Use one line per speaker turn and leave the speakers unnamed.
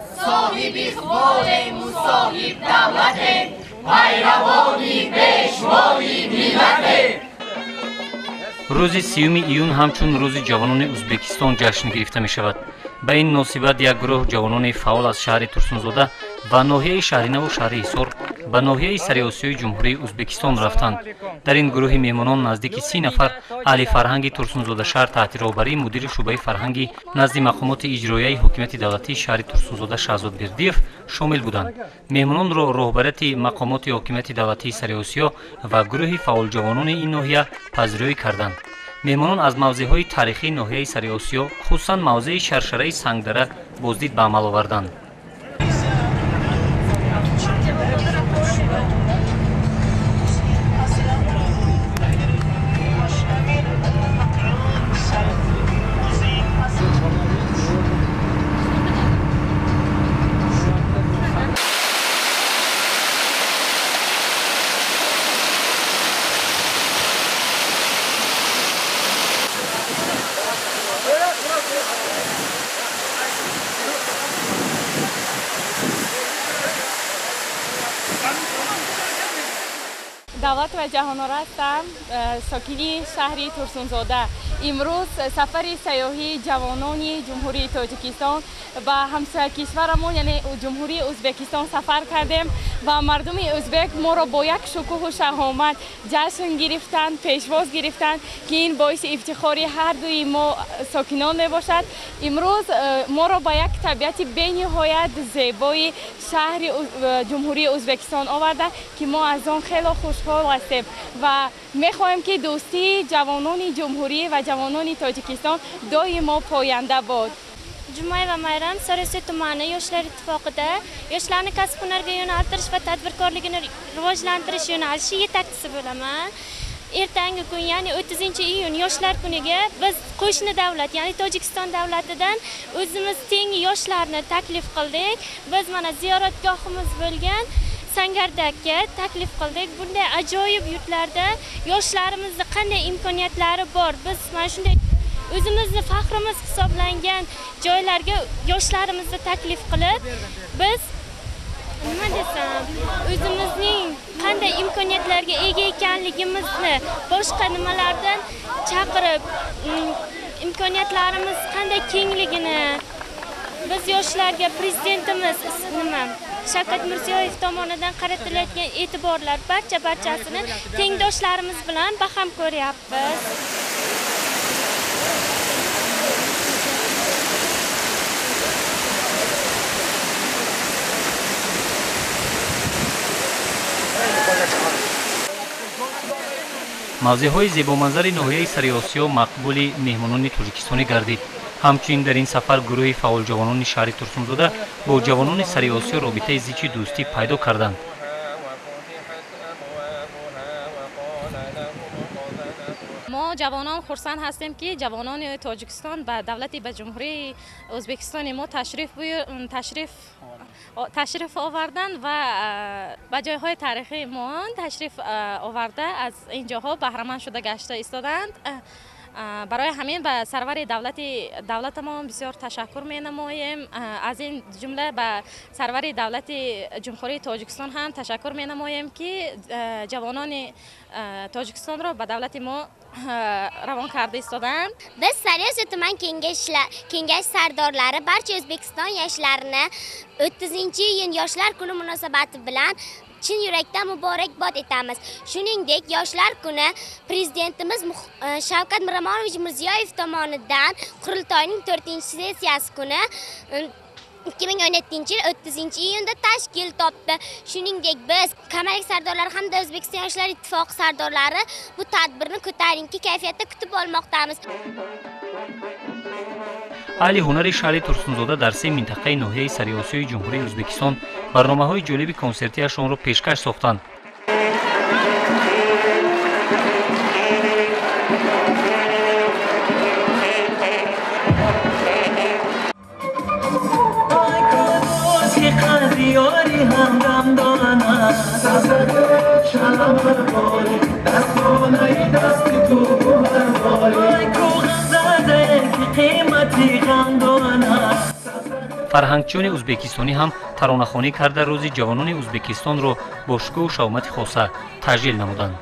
Соҳиби иқболему соҳиб давлатем, пайравони пешвои миллатем.
Рӯзи 30 июн ҳамчун рӯзи ҷавонони Ӯзбекистон ҷашн гирифта мешавад. Ба ин муносибат як гурӯҳ ҷавонони фаъол аз шаҳри Турсунзода ва ноҳияи Шаҳринаву шаҳри Ҳисор ба ноҳияи Сариосиёи Ҷумҳурии Ӯзбекистон рафтанд. Дар ин гурӯҳи меҳмонон наздики 30 нафар аҳли фарҳанги Турсунзода шаҳр таҳти роҳбарии мудири шӯъбаи фарҳанги назди мақомоти иҷроияи ҳокимияти давлатии шаҳри Турсунзода Шаҳзод Бердиев шомил буданд. Меҳмононро роҳбарияти мақомоти ҳокимияти давлатии Сариосиё ва гурӯҳи фаъолҷавонони ин ноҳия пазироӣ карданд. Меҳмонон аз мавзеъҳои таърихии ноҳияи Сариосиё, хусусан мавзеи Шаршараи Сангдара боздид ба амал оварданд.
Давлатова Ҷаҳонора ҳастам, сокини шаҳри Турсунзода. Имрӯз сафари сайёҳии ҷавонони Ҷумҳурии Тоҷикистон ба ҳамсоя кишварамон, яъне Ҷумҳурии Ӯзбекистон сафар кардем ва мардуми ӯзбек моро бо як шукӯҳу шаҳомат ҷашн гирифтанд, пешвоз гирифтанд, ки ин боиси ифтихори ҳар дуи мо сокинон мебошад. Имрӯз моро ба як табиати бениҳоят зебои шаҳри Ҷумҳурии Ӯзбекистон оварданд, ки мо аз он хело хушҳол ҳастем ва мехоҳем, ки дӯстии ҷавонони ҷумҳурӣ ва ҷавонони Тоҷикистон доимо поянда бод.
Jumayeva Mayram, Sariosiyo tumani Yoshlar ittifoqida yoshlarni kasb hunarga yo'naltirish va tadbirkorligini rivojlantirish yo'nalishi yetakchisi bo'laman. Ertangi kun, ya'ni 30-iyun Yoshlar kuniga biz qo'shni davlat, ya'ni Tojikiston davlatidan o'zimiz tengi yoshlarni taklif qildik. Biz mana ziyoratgohimiz bo'lgan Sangardakka taklif qildik. Bunday ajoyib yurtlarda yoshlarimizni qanday imkoniyatlari bor? Biz mana shunday o'zimizni faxrimiz hisoblangan joylarga yoshlarimizni taklif qilib, biz nima desam, o'zimizning qanday imkoniyatlarga ega ekanligimizni boshqa nimalardan chaqirib, imkoniyatlarimiz qanday kengligini biz yoshlarga prezidentimiz nima Shavkat Mirziyoyev tomonidan qaratilayotgan e'tiborlar barchasini tengdoshlarimiz bilan baham ko'ryapmiz.
Мавзеъҳои зебоманзари ноҳияи Сариосиё мақбули меҳмонони тоҷикистонӣ гардид. Ҳамчунин дар ин сафар гурӯҳи фаъолҷавонони шаҳри Турсунзода бо ҷавонони Сариосиё робитаи зичи дӯстӣ пайдо карданд.
Мо ҷавонон хурсанд ҳастем, ки ҷавонони Тоҷикистон ба давлати ба Ҷумҳурии Ӯзбекистони мо ташриф оварданд ва ба ҷойҳои таърихии мо ташриф оварда аз ин ҷоҳо баҳраманд шуда гашта истоданд. Барои ҳамин ба сарвари давлатамон бисёр ташаккур менамоем. Аз ин ҷумла ба сарвари давлати Ҷумҳурии Тоҷикистон ҳам ташаккур менамоем, ки ҷавонони Тоҷикистонро ба давлати мо равон карда истоданд.
Biz Sariosiyo tuman kengash sardorlari barcha O'zbekiston yoshlarini 30-iyun Yoshlar kuni munosabati bilan chin yurakdan muborakbod etamiz. Shuningdek, Yoshlar kuni prezidentimiz Shavkat Miromonovich Mirziyoyev tomonidan qurultoyning 4-sessiyasi kuni 2017-yil 30-iyunda tashkil topdi. Shuningdek, biz kamalak sardorlari hamda O'zbekiston Yoshlar ittifoqi sardorlari bu tadbirni ko'tarinki kayfiyatda kutib olmoqdamiz.
Аҳли ҳунари шаҳри Турсунзода дар се минтақаи ноҳияи Сариосиёи Ҷумҳурии Ӯзбекистон барномаҳои ҷолиби консертиашонро пешкаш сохтанд. Фарҳангчиёни ӯзбекистонӣ ҳам таронахонӣ карда, рӯзи ҷавонони Ӯзбекистонро бо шукӯҳу шаҳомати хоса таҷлил намуданд.